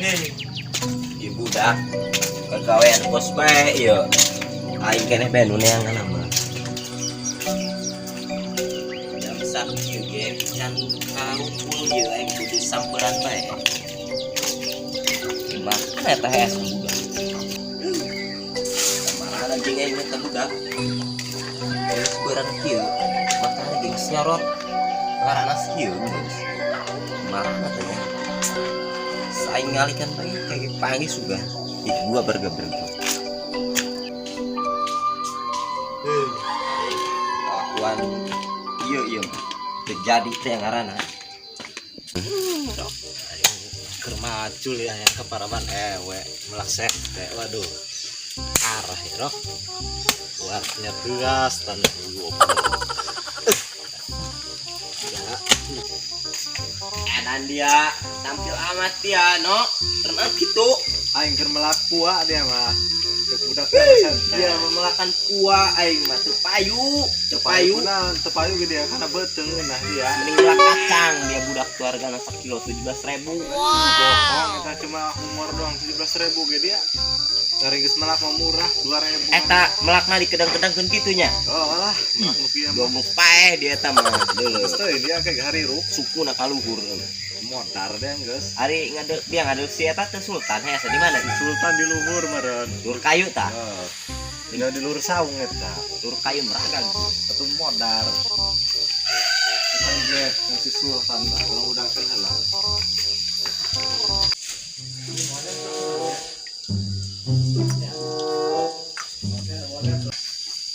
Ieu budak kagawean bos bae ieu. Aing keneh bae nu neangan mah. Jam sakieu ge can karumpul ieu, aing kudu samperan bae. Gimana eta hees budak? Marah jeung aing eta budak. Geus beurang kieu, matahari geus nyorot. Ngaranna kieu geus. Marah teh nya. Saing ngalikan bae kayak panggih suga. Ih, gua berga-berga. Kelakuan iya iya terjadi teh ngaranna. Keur macul ya yang keparaban ewe melak sete, waduh, arah ya roh wartnya tugas tanah goblok ya. Edan dia tampil amat dia no pernah gitu. Aing keur melak kuah dia mah. Cek budak teh santai. Dia memelakan kuah, aing mah teu payu, teu payu. Nah, teu payu ge dia karena beuteung nah dia. Mending melak kacang dia budak, keluarga kilo 17.000. Bohong eta, cuma humor doang, 17.000 ge dia. Dari geus melak mah murah 2000. Eta melakna di kedang-kedangkeun kitu nya. Oh lah, melak nu kieu mah. Goblok paeh dia eta mah. Deuleu. Geus teh dia kayak hari ruk Sukuna kaluhur. Modar dia geus. Ari ngade dia ngade si eta teh Sultan hese di mana? Si Sultan di luhur meureun. Luhur kayu tah. Oh. Tinggal di luhur saung eta. Luhur kayu meragang. Atuh modar. Eta ge si Sultan tah ulah udangkeun heula.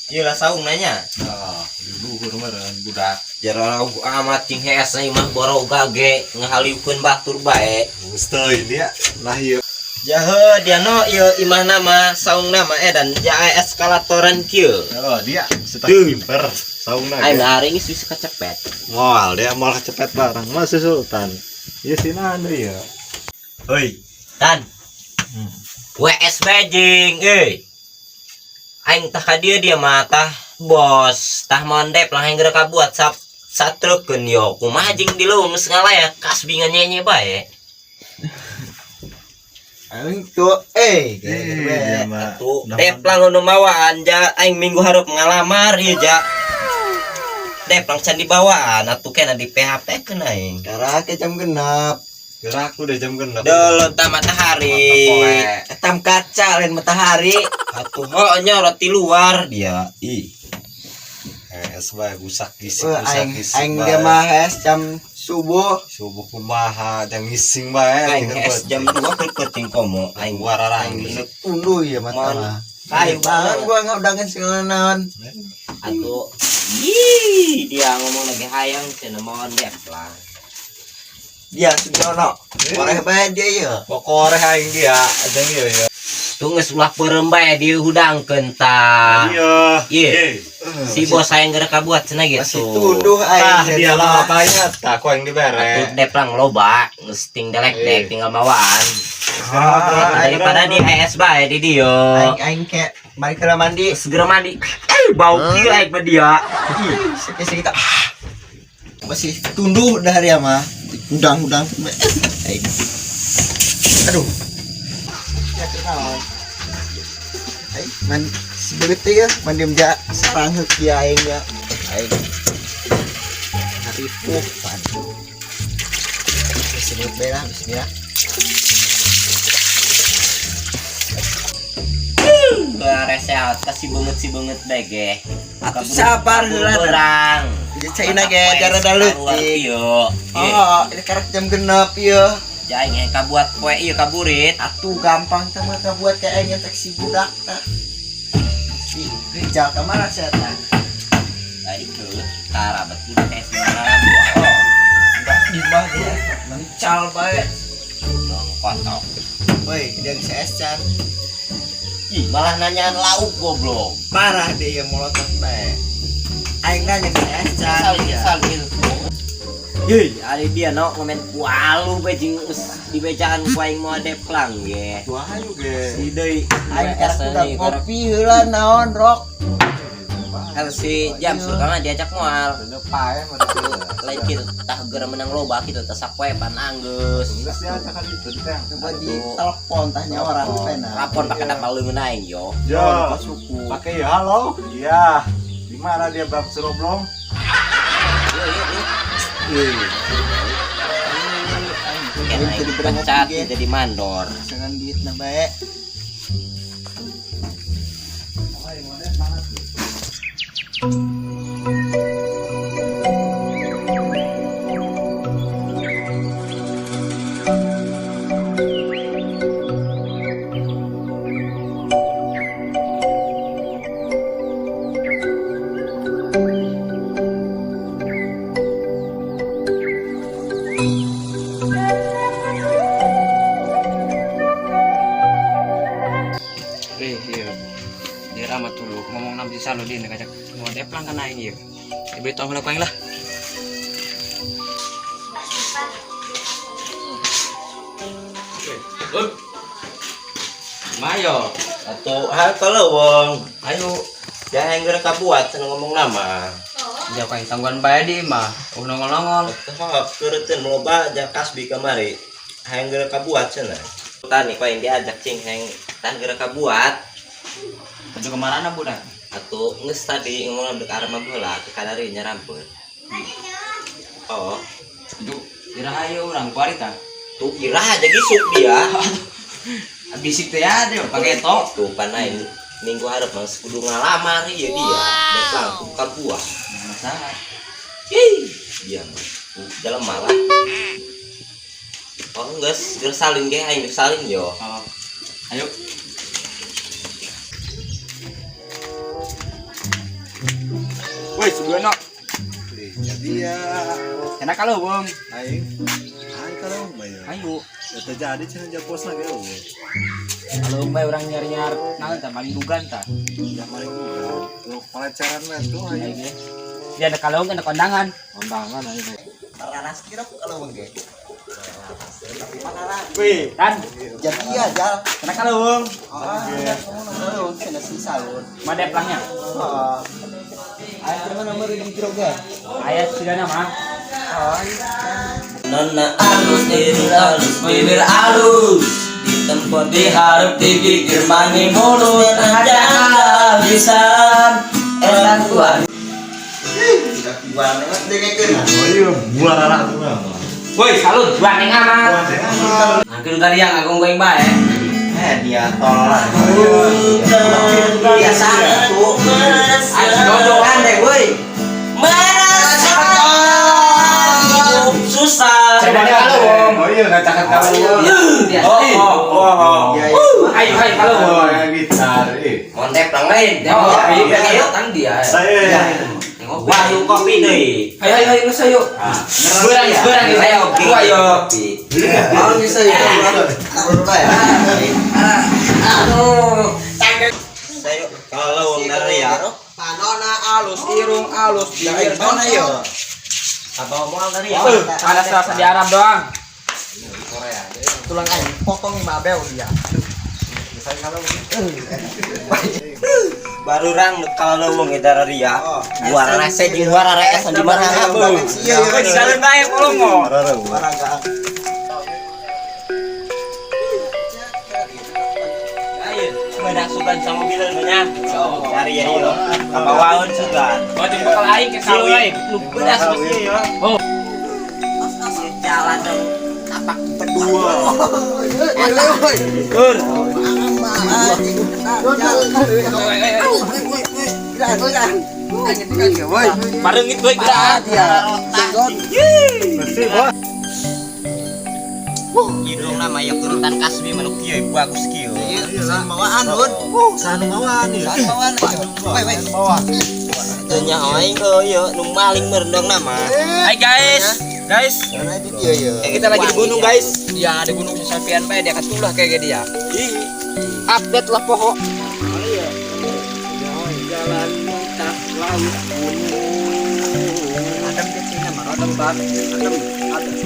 Ieu lah saung nanya. Ah, di luhur meureun budak. Jarau amat cing hees mah boro gage ngahaliukeun batur bae. Geus teuing dia. Lah ieu. Jahe dia no ieu imah nama saung nama edan ja eskalatoran kieu. Oh, dia setak kiper saungna Aing ge. hari geus bisa kecepet. Moal dia moal kecepet barang mah si Sultan. Ieu sina anu ieu. Hoi, Tan. WS bejing euy. Aing tah ka dieu dia mah tah bos tah mondep lah aing geura kabuat sap satrekeun yo kumaha jeung di leuweung geus ngalayak kasbingan nyenye bae. Aing tuh eh Eh, dia mah. Tuh, deplang nu mawaan ja aing minggu hareup ngalamar ieu ja. Deplang can dibawaan atuh kena di PHP keun aing. Karake jam 6. Gerak udah jam 6. Deuleu tah matahari. Etam kaca lain matahari. Atuh ho nyorot di luar dia. Ih. Es bae gusak gisik Wah, gusak aing gisik. aing Bae. dia mah es jam subuh. Subuh kumaha jang ngising bae Aing tinggal es jam peuting. 2 keur peuting komo aing. Wararang. Aing tunduh ya mata Mon. mah. Kayu Banget banget. gua nggak udangan segala naon. Atuh ih dia ngomong lagi hayang cenah mau deplang. Dia Sugiono. Koreh bae dia ya. Pokoreh aing dia jang ieu ya. Tuh geus ulah peureum bae dihudangkeun tah. Iya. Iya. Si bos hayang geura kabuat cenah Masih gitu. tunduh Tah aing dia mah. lah apanya tah ku aing Atuh dibere. deplang loba geus ting delek-dek tinggal mawaan. Ah, Daripada di HS bae di dieu. Aing aing kayak balik ke mandi. Segera mandi. Eh bau kieu aing mah dia. Ih. Sekali kita masih tunduh dah dia mah. Udang-udang. Aing. Aduh. Ya kenaon. Aing man sebelit ya mandi ja sarang heuk ya aing ya. Aing. Haripuh pan. Sebut bae lah bismillah. Rese kasih banget si banget bae ge. Atuh sabar heula. Berang. Jadi caina ge jarada leutik. Ieu. Oh, ini karek jam 6 ieu. Jaing yang kabuat poe ieu kaburit. Atuh gampang teh mah kabuat kayak aing nyetek si budak tah. Si Rijal ka mana sia tah? Tadi ke tara betul kayak sembarang. Oh, enggak di mah dia mencal bae. Dong kotok. Woi, dia geus es can. Ih, malah nanyaan lauk goblok. Parah dia yang molotot bae. Aing nanya geus es can. Sal sal gitu. Hei, ari dia no ngomen kualu bae jeung geus dibejaan ku aing moal deplang ge. Tuh ayo ge. Si deui Aing karek udah kopi heula naon rok. Harus si jam suruh mah diajak moal. Bener pae mah. Lain kitu tah geura menang loba kitu tah sapoe pan anggeus. Geus diajak ka ditu teh. Coba di telepon tanya orang pena. Lapor pakai tapal leungeun aing yo. Yo. Suku. Pakai ya halo. Iya. Di mana dia bab seroblong? Yo yo yo. Ih. Kan aing pecat jadi mandor. Jangan duit na bae. Iya. Dia ramah dulu ngomong nam si Saludin kajak mau deplang kan aing ieu. Ibu tong heula ku aing lah. Lut. Mayo. Atuh hal kalau wong. Ayo. Jangan geura kabuat cenah ngomong nama. Jauh aing tangguan bae di mah. Nongol-nongol. Atuh keureutkeun loba ja kasbi kamari. Hayang geura kabuat cenah. Tani ku aing diajak cing hayang tah geura kabuat. Tuju kemana budak? Atuh geus tadi ngomong dek arah mah heula ke kadari nyarampeun. Oh, Tuju iraha ieu urang kuari tah. tuh iraha jadi sup dia. Bisik teh ya dia pakai tok. Tuh pan aing minggu hareup mah kudu ngalamar ieu dia. Dek langsung kabuat. Masalah. Ih, dia mah dalam malah. Oh, geus geus salin ge aing geus salin yo. Oh. Ayo. Woi, Sugono. Jadi ya. Enak kalau, Bung. Aing. Aing kalau bae. Ayo. Ya teu jadi cenah japos lagi eueuh. Kalau bae urang nyari-nyari naon tah maling dugan tah. Ya maling dugan. Tuh peleceran we tuh aing. Dia ada kalung ada kondangan. Kondangan aing. Raras kira kalau bang ge. Wih, tan. Jadi ya jal. Enak kalau, Bung. Ah, kamu nomor si salon. Mana deplangnya? Ah. Ayah terima nomor di droga. Ayah sudah nama. Ah. Nona alus, diri alus, bibir alus. Di tempat diharap dipikir mani mulut. Ada habisan enak gua. Buang lewat dengekeun. Oh iya, buar arah tuh mah. Woi, salut, buan yang amat. Nanti lu tadi yang aku goeng bae. Dia tolak. Biasa tuh. Ayo dodokan deh, woi. Merasa hidup susah. Coba kalau, Bung. Oh iya, nggak cakap kalau. Oh, oh, oh. Ayo, ayo kalau, Oh, Bung. ya gitar. Eh. Montep lang lain. Oh, Ayo, ayo, tang dia. Saya. Wahyu kopi deh. Ayo, ayo, ayo, nges, ayo. Berang, berang, ayo, gua ayo. Mau bisa ya. Baru ya. Aduh. Saya kalau dari ya. Panona alus, irung alus, bibir Mana yo? Apa omongan dari ya? Ada serasa di Arab doang. Tulang aing potong mabel dia. Baru rang kalau wong edar ria. Buara rese jeung buara rees di mana Iya, Iya, di salon bae polongo. Menang sugan sama mobil nya. Cari ya yo. Apa waun sugan. Oh, jeung bekal aing ke salon aing. Lu bedas mesti yo. Oh. Jalan dong tapak berdua. Ur. Parengit we geura. Bersih, Bos. Hidung nama ya turutan kasbi manuk kieu bagus kieu. Sanu mawaan ya. Teu nya aing euy nu maling merendong nama. Hai guys. Guys, Kita lagi di gunung guys. ya di gunung sesapian bae dia katulah kayak dia. Update lah pokok. Jalan muntah laut gunung.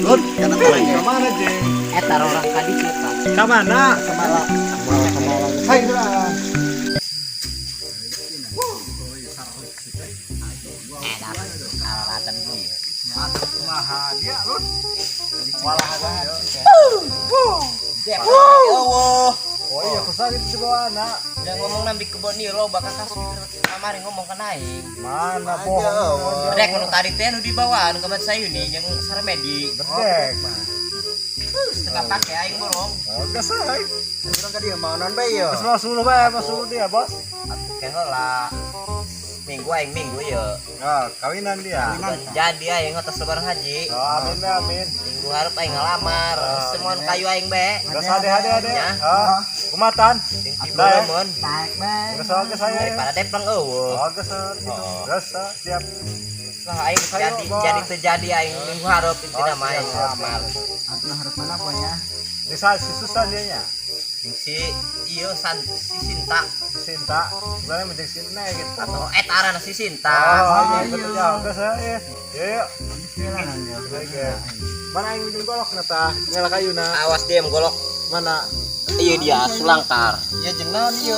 Kemana, Jeng? Eta orang kadi cerita. Kemana? Hai, geura. Nah, dia lun. Walah ada. Eueuh. Oh iya, kusah gitu di bawah anak. Yang ngomong di kebon ieu loba kakak kamari ngomong ka aing. Mana bohong. Rek nu tadi teh nu dibawa nu kamar Sayuni jeung Sarmedi. Bedek. Setengah pake aing borong. Oh, geus say. Urang ka dieu mau non bae yo. Geus mau suluh bae, mau suluh dia, Bos. Atuh ke heula. Minggu aing minggu ye. Nah, kawinan dia. Jadi aing atas lebaran haji. Oh, amin amin. Minggu hareup aing ngalamar. Semua kayu aing bae. Geus hade hade hade. Ya. Ah, kumatan. Sing Bae. mun. Geus oke saya. Daripada deplang eueuh. Oh, geus gitu. Geus siap. Lah aing Ayo, jadi Bos. jadi terjadi aing minggu hareup intina Oh, mah aing siap, siap, ngalamar. Atuh hareup mana ponya? Desa si susah dianya. Jeung si ieu san si Sinta Sinta, sebenarnya menjadi Sinta gitu. atau eta arana si Sinta. Oh, iya, betul ya. Geus ya. Yuk, yuk. Oke. Mana aing minjem golok na tah? Ngala kayuna. Awas dia golok. Mana? Iya dia sulangkar. Ya jeung naon ieu?